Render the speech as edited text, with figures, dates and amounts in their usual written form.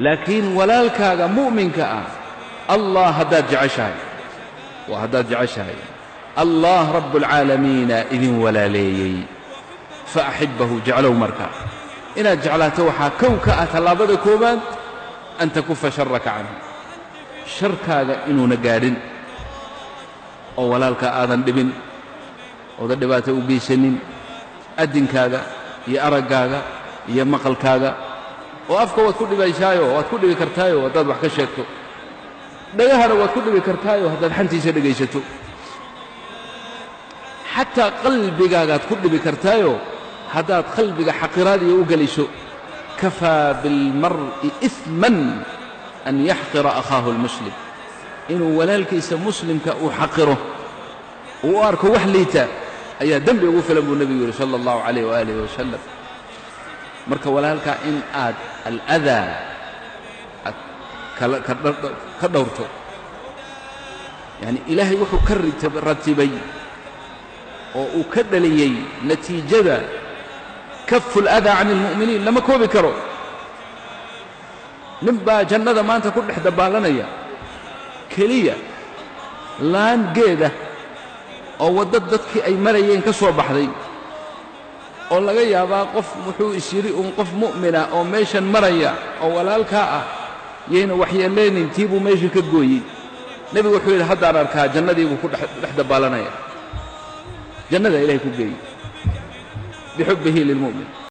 Laakiin walaalkaaga mu'minka ah Allah haddaad jeceshahay, waa haddaad jeceshahay, Allah rabbulcaalamiina idin walaaleeyey, fa axibbahu, jeclow. Marka inaad jeclaato waxaa kow ka ah tallaabada koowaad an takufa sharaka canhu, sharkaaga inuuna gaadhin oo walaalka aadan dhibin oodan dhibaato u geysanin, addinkaaga iyo araggaaga iyo maqalkaaga. Oo afka waad ku dhibaysaayo, waad ku dhibi kartaayo haddaad wax ka sheegto, dhagahana waad ku dhibi kartaayo haddaad xantiisa dhegaysato, xataa qalbigaagaad ku dhibi kartaayo haddaad qalbiga xaqiraadiya u geliso. Kafaa bilmar'i iثman an yaxqira akhaahu اlmuslim, inuu walaalkiisa muslimka uu xaqiro, uu u arko wax liita ayaa dembi ugu filan buu nebigu yidhi sala allahu calayh waaalih wasalam. Marka walaalkaa in aad aladaa aad ka dhowrto, yacni ilaahay wuxuu ka ratibay oo uu ka dhaliyey natiijada kafu اladaa can اlmu'miniin lama koobi karo. Nin baa jannada maanta ku dhex dabaalanaya keliya laan geeda oo waddo dadkii ay marayeen ka soo baxday, oo laga yaabaa qof wuxuu is yidhi uun qof mu'mina oo meeshan maraya oo walaalkaa ah yayna waxyeellaynin, tii buu meesha ka gooyey. Nebigu wuxuu yidhi haddaan arkaa jannadii buu ku dhex dabaalanaya, jannada ilahay ku geeyey bixubbihi lilmu'min.